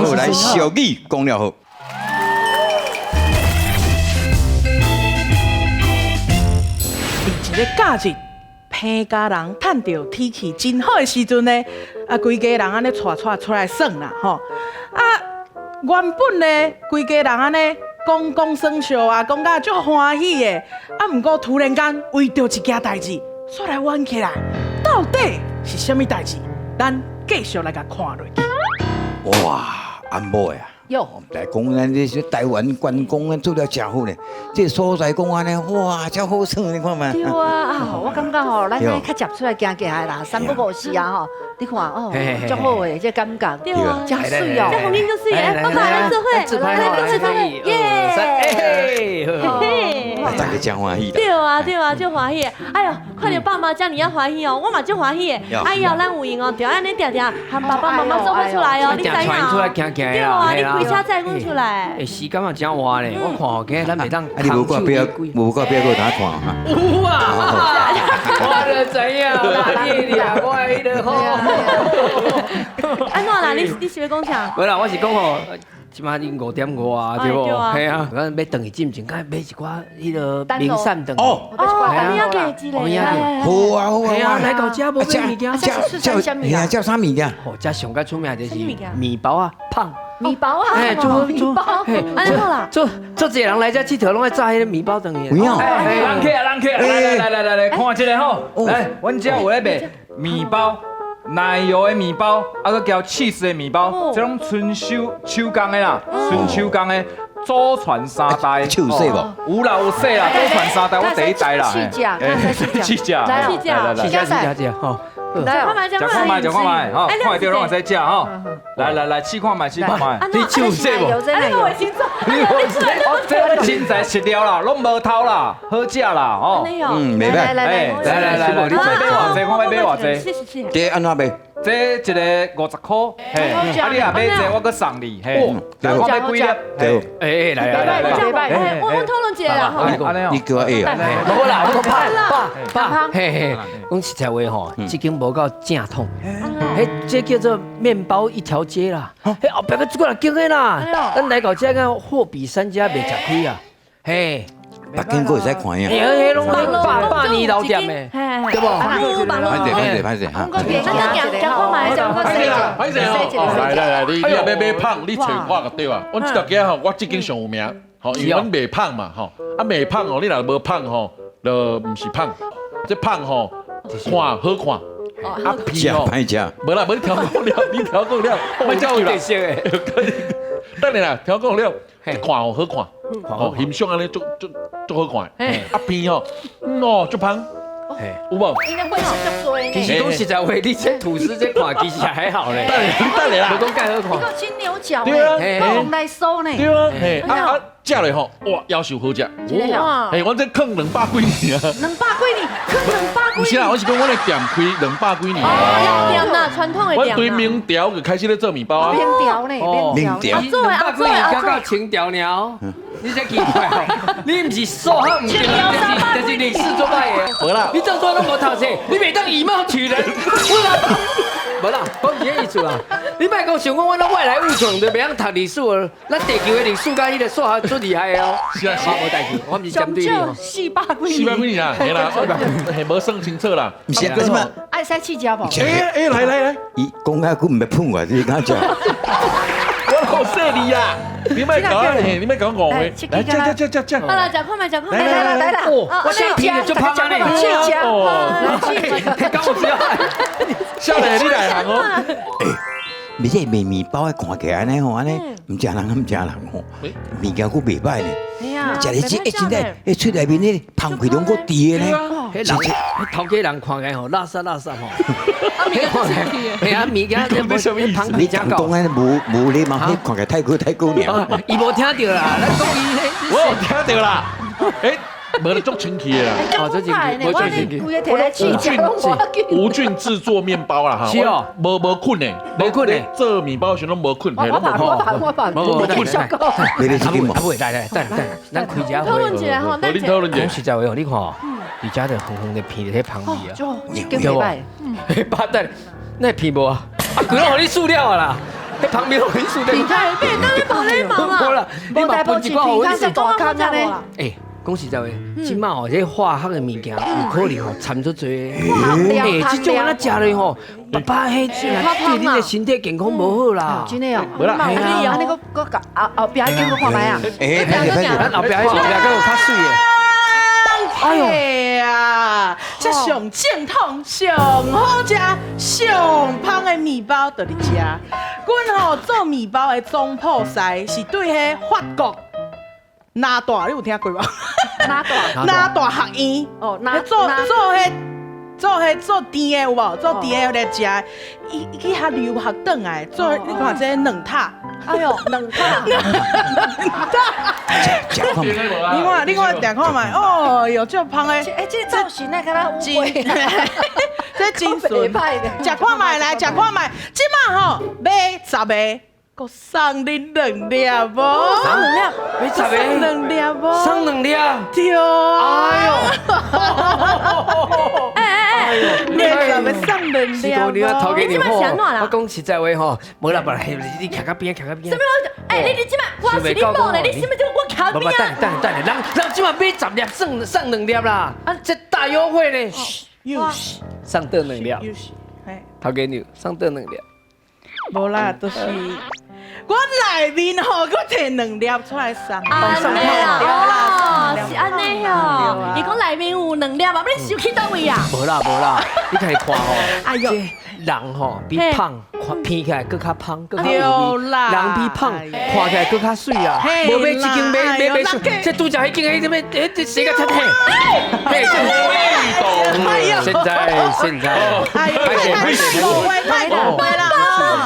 好，來小語講了好。佇一个假日，彭家人趁著天氣真好的時陣呢，啊，規家人按呢𤆬𤆬出來耍啦，吼！啊，原本呢，規家人按呢講講耍笑啊，講甲足歡喜的，啊，毋過突然間為著一件代誌，煞來怨起來，到底是啥物代誌？咱繼續來共看落去。哇，阿某的啊！喲，來講咱這台灣觀光，咱做了誠好呢。這個所在講按呢，哇，真好耍，你看覓？對啊，啊，我感覺吼，咱愛較捷出來行行的啦，三不五時啊吼，你看哦，足好的這感覺，對啊，真媠哦，這風景足媠，哎，爸爸來做伙，來做伙，耶！大家真歡喜。對啊，對啊，足歡喜。哎喲，看著爸媽這爾仔歡喜哦，我嘛足歡喜的。哎喲，咱有閒哦，著按呢定定和爸爸媽媽做伙出來哦，你知影？出來行行。對啊，你開車載阮出來。欸，時間嘛真晏咧，我看吼，今日咱袂當。啊，你無掛錶，無掛錶，閣通看哈？有啊，我就知影啦，你掠我彼个好。按怎啦？你是欲講啥？無啦，我是講吼。這擺已經5點外啊，對無？係啊，咱欲轉去進前，敢買一寡彼个零散轉。哦，哦，你要給一個。好啊好啊。係啊，來到遮無買物件，食食啥物件？哦，遮上較出名就是麵包啊，芳。麵包啊，嘿，做做，嘿，按呢好啦。做做濟人來遮𨑨迌，攏愛炸彼个麵包轉去。有影。人客啊，人客啊，來來來來來來，看這个吼，來，阮遮有咧賣麵包。奶油的麵包，啊，閣加起司的麵包，這攏純手手工的啦，純手工的，祖傳三代。手洗無？有啦有洗啦，祖傳三代我第一代啦。試食，試食，試食，試食，試食，吼。食看覓，食看覓，食看覓，吼，看會著攏會使食吼。來來來，試看覓，試看覓。你手洗無？你有衛生紙？你這真材實料啦，攏無偷啦，好食啦，吼。嗯，袂歹。來來來來來來，你買偌濟？我欲買偌濟？這按怎賣？這一个50箍，嘿，啊你若買這，我閣送你，嘿，來我買幾粒？對，哎，來來來，來，我討論一下啦，吼，你叫我會啊？無啦，我爸爸爸，嘿嘿，講實在話吼，這間無夠正統，彼這叫做麵包一條街啦，彼後壁閣這幾若間的啦，咱來到這個貨比三家袂吃虧啊，嘿。北京閣會使看呀？嘿，彼攏百年老店的，對無？歹勢歹勢歹勢哈！咱閣行行看覓，歹勢哦！來來來，你若欲買芳，你揣我就對啊。阮這條街吼，我這間上有名，吼，因為阮賣芳嘛，吼，啊賣芳哦，你若無芳吼，就毋是芳。這芳吼，看好看，啊皮吼，歹食。無啦，無你調過了，你調過了，莫走去啦。等下啦，調過了，看吼好看。哦，形象按呢足足足好看，啊皮吼，哦足芳，有無？其實講實在話，你這吐司這看其實還好咧。等下，等下啦，無講蓋好看。你個金牛角，對啊，夠來收呢。對啊，嘿，啊啊，食咧吼，哇，夭壽好食。嘿，阮這囥200幾年啊。200幾年，囥200幾年。毋是啦，我是講阮的店開200幾年。哦，老店啦，傳統的店。阮對明朝就開始咧做麵包啊。明朝呢，明朝。啊做的啊做的啊做。清朝爾。你這奇怪哦，你毋是數學毋對，就是歷史做歹的。無啦，你做做攏無讀冊，你袂當以貌取人。無啦，講是彼意思啦。你莫講想講阮攏外來物種，就袂曉讀歷史哦。咱地球的歷史佮彼个數學足厲害的哦。是啊，無代誌，我毋是針對你哦。400幾年。400幾年啊，嘿啦，嘿，無算清楚啦。毋是啊，什麼？愛使試食無？欸欸，來來來，伊講遐久毋欲噴我，你敢食？我好細膩啊！你莫講啊，你莫講誤會。來，食食食食食。好啦，食看覓，食看覓。來啦來啦。我先皮就芳啊咧。試食。哦。講我知啊。少年，你內行哦。欸，你這賣麵包的看起來按呢吼，按呢毋食人，毋食人吼，物件閣袂歹呢。食咧這，欸，真正，欸，喙內面彼芳氣攏閣佇的呢。彼人，彼頭家人看起來吼，垃圾垃圾吼。彼看起來，嘿啊，物件這無芳氣你講按呢無無禮貌，彼看起來太過太過爾。伊無聽著啦，咱講伊彼。我有聽著啦。欸，無足清氣的啦。哦，足清氣，無足清氣。無菌製作麵包啦，哈。是哦。無無菌的，無菌的。做麵包時攏無菌，我怕我怕我怕，無菌。你你啊不，來來，等等，咱開一下會。討論一下吼，你討論一下。講實在話哦，你看，佇遮就遠遠的鼻佇咧芳味啊，對無？嘿，巴蛋，那鼻無啊？啊，規攏予你塑料啊啦！彼旁边有因素咧。别当你无礼貌啦！无啦，你嘛分一寡予阮这大空安呢？欸，讲实在话，这马吼，这化学的物件有可能吼掺足济。欸，这种按呢食落吼，爸爸彼对恁的身体健康无好啦。真的哦，无啦，啊，你阁阁后后壁间阁看觅啊？欸，歹势歹势，咱后壁彼后壁阁有较媠的。哎呀，这上正统、上好食、上芳的面包就伫遮。阮吼做面包的总铺师是对彼法国拿大，你有听过无？拿大拿大学院哦，做做彼做彼做甜的有无？做甜的来食，伊伊去遐留学转来做，你看这软塔。哎呦，软塔，软塔。你看，你看，食看觅，哦哟，足芳的。哎，这造型那敢若乌龟，这真顺。食看觅来，食看觅，这马吼买十个，阁送恁两粒无？送两粒，买十个，送两粒无？送两粒。对。哎呦。哎哎哎，你十个送两粒。你头家娘吼，我讲实在话吼，无啦无啦，你徛较边，徛较边。啥物我？哎，你这马我是你某咧，你啥物这我徛边啊？等等等，人人这马买十粒送送两粒啦，啊，这大优惠呢。又是送倒两粒。又是，嘿，头家娘送倒两粒。无啦，就是我内面吼，阁提两粒出来送。按呢啦，哦，是按呢吼。伊讲内面有两粒啊，你收去佗位啊？无啦无啦，你家己看吼，哎哟，人吼比胖看鼻起来阁较芳，阁较有味。人比胖看起来阁较媠啊。无买这间买买买，这拄才彼间彼什么？欸，这谁个出嘿？嘿，这现在现在，哎呦，太误会太误会啦！爸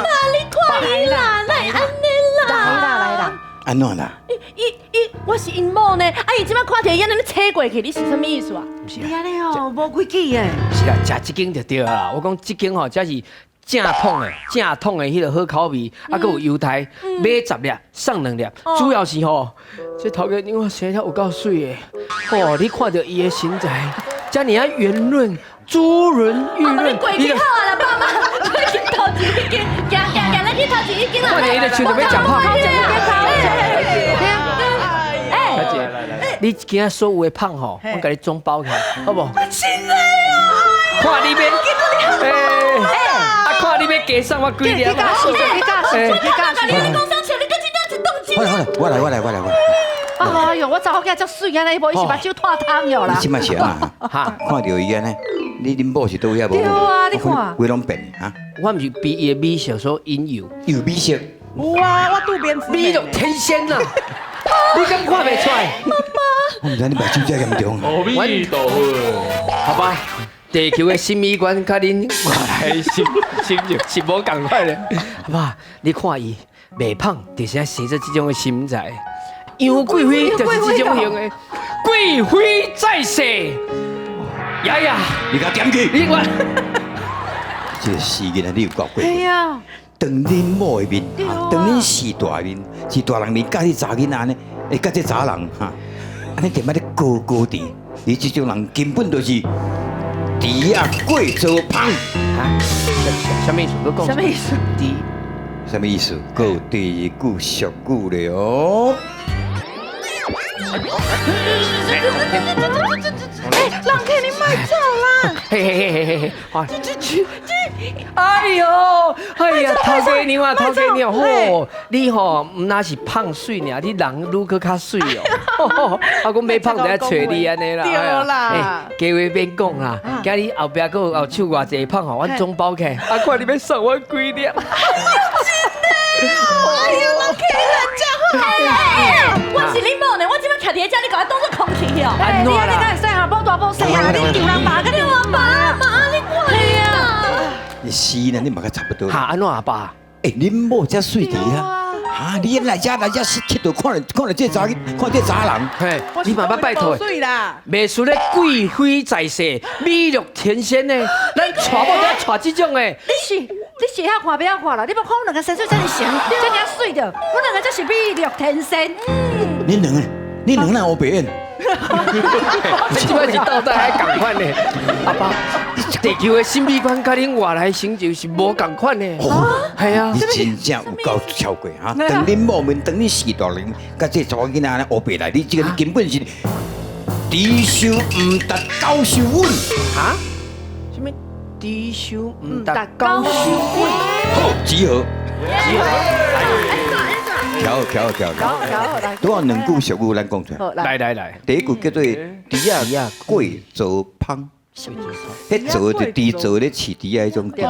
妈，你看伊啦，哪会按呢啦？来啦来啦，按怎啦？伊伊，我是𪜶某呢，啊伊这摆看著伊按呢扯过去，你是啥物意思啊？你按呢哦，无规矩的。是啦，食这间就对啦。我讲这间吼，才是正统的、正统的彼个好口味，啊，阁有犹太，买十粒送两粒，主要是吼，这头家娘生了有够媠的，哦，你看著伊的身材，遮尔仔圆润，珠润玉润。你过去好啊啦，爸妈，你去头前彼间，行行行，咱去头前彼间啦。看著伊就像著欲食泡。哎，小姐，你今仔所有的胖吼，我共你总包起来，好无？真的哦！看你免，哎，啊，看你欲加送我几粒。你教时，你教时，你教时。你讲啥笑？你阁真正一当真。好啦好啦，我来我来我来我来。哎呦，我查某囝遮媠按呢，无伊是目睭脱汤哟啦。你这马是按怎？哈，看著伊按呢，你恁某是佗位啊无？对啊，你看。规拢变哈。我毋是被伊的美色所引诱。有美色。有啊，我渡边直美若天仙呐！你敢看袂出来？妈妈，我毋知你目睭遮严重。阿弥陀佛。好吧，地球的审美观佮恁我来心心是无仝款的，好吧？你看伊袂胖，就是爱生做这种的身材。杨贵妃就是这种型的，贵妃在世，爷爷，你共点去。你我，这个死囡仔，你有够过分。对啊。当恁某的面，当恁是大面，是大人面，佮你查囡仔按呢，会佮这查人哈，按呢踮仔咧高高伫，你这种人根本就是猪仔过做芳。啊？啥物意思？你讲。啥物意思？猪。啥物意思？阁有第二句俗语咧哦。哎，人客你莫走啦！嘿嘿嘿嘿嘿嘿，哎呦，哎呀，头家娘啊，头家娘，吼，你吼毋那是胖媠尔，你人愈阁较媠哦。我讲欲胖就爱揣你按呢啦。对啦，加话免讲啦，今日后壁阁有后手偌济胖吼，阮总包起来，啊，看你欲送我几粒。真的哦，哎呦，人客人真好。我是恁某呢，我这摆徛伫遮，你共我当作空气哦。哎，你按呢敢会使哈？某大某细啊，你求人爸，佮你我爸妈，你看啊。你死呢？你嘛较差不多。哈，按怎阿爸？欸，恁某遮媠伫啊？哈，你来遮来遮佚佗，看著看著这查看这查人。嘿，你嘛捌拜托。媠啦。袂输咧贵妃在世，美若天仙呢。咱娶某就爱娶这种的。你是晓看袂晓看啦？你无看阮两个生做遮尔成，遮尔媠著，阮两个才是美若天仙。恁两个，你两个哪乌白演？这摆是倒带还仝款呢？阿爸，你地球的審美觀佮恁外來成就是無仝款的。係啊。你真正有夠超過哈！當恁某面，當恁四大人，佮這查某囡仔按呢烏白來，你這個根本是豬瘦毋值狗受穩。哈？啥物？豬瘦毋值狗受穩。好，集合。集合。調調調調。拄好兩句俗語咱講出來。來來來。第一句叫做豬仔過槽芳。彼槽就豬槽咧飼豬仔彼種豬槽，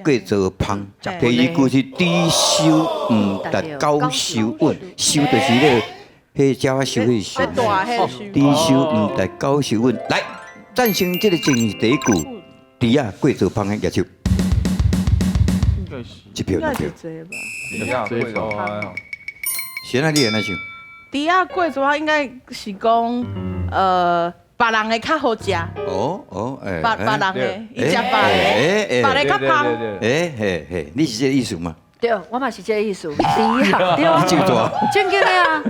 過槽芳。第二句是豬瘦毋值狗受穩，瘦就是彼個鳥仔瘦彼個瘦。豬瘦毋值狗受穩。來，贊成這個正是第一句，豬仔過槽芳的舉手。一票兩票。豬仔過槽芳。誰啊？你按怎想？豬仔過槽芳應該是講，別人的較好食。哦哦，欸，別人的，伊食別的，別的較芳。欸嘿嘿，你是這個意思嗎？對，我嘛是這個意思。豬仔，對啊。你記住啊？正經的啊，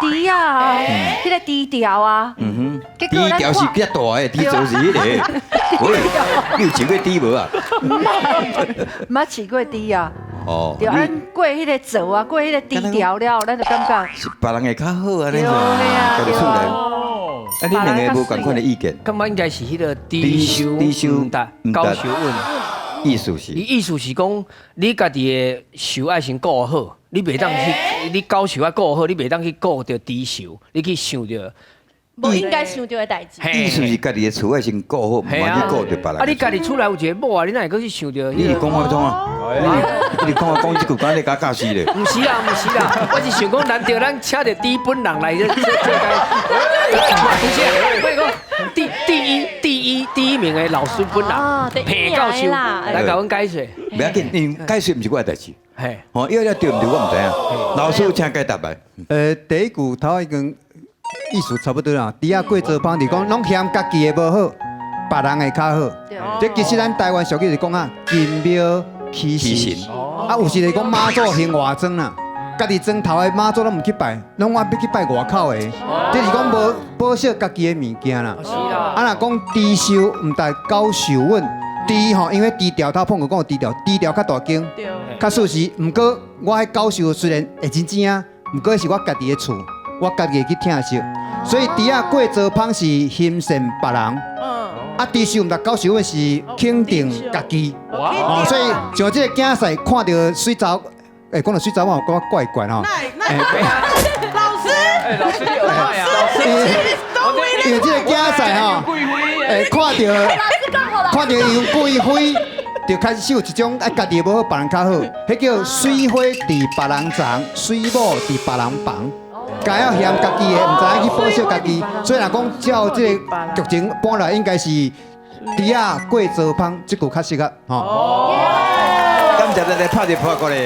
豬仔啊，彼個豬條啊。嗯哼，豬條是比較大的，豬槽是彼個。喂，你有飼過豬無啊？毋捌飼過豬啊。哦。對，咱過彼個槽啊，過彼個豬條了，咱就感覺是別人的較好啊，你講，家己厝內。啊，你兩個無仝款的意見？感覺應該是彼個豬瘦豬瘦毋值狗受穩。意思是？伊意思是講，你家己的壽愛先顧好，你袂當去，你狗壽愛顧好，你袂當去顧著豬壽，你去想著無應該想著的代誌。意思是家己的厝愛先顧好，毋通去顧著別人。啊，你家己厝內有一個某啊，你哪會閣去想著？你是講我創啊？你講我講這句，敢你共教死咧？毋是啦，毋是啦，我是想講難得咱請著豬本人來這這這個，不是，我是講第一名的老師本人，彭教授來共阮解說。袂要緊，因為解說毋是我的代誌。嘿，吼，因為了對毋對，我毋知影。老師請解答來。第一句頭已經意思差不多啦。豬仔過槽芳是講，攏嫌家己的無好，別人的較好。這其實咱台灣俗語是講啊，近廟欺神。啊，有時就講媽祖行外莊啦，家己莊頭的媽祖攏毋去拜，攏愛欲去拜外口的。這是講無保守家己的物件啦。啊，若講豬瘦毋值狗受穩，豬吼，因為豬條頭碰過講豬條，豬條較大間，較實是。毋過我彼狗瘦雖然會真正啊，毋過是我家己的厝，我家己會去疼惜。所以豬仔過槽芳是欣羨別人。啊，豬瘦毋值狗受穩是肯定家己。哦，所以像這個競賽看著水查，欸，講著水查某，感覺怪怪吼。老師，欸，老師你有派啊？老師，因為這個競賽吼，欸，看著楊貴妃，就開始有一種啊，家己無好，別人較好，彼叫水花佇別人叢，水某佇別人房。家要嫌家己的，毋知影去保守家己，所以若講照這個劇情搬來，應該是豬仔過槽芳，這句較適合吼。感謝咱來拍一破過來。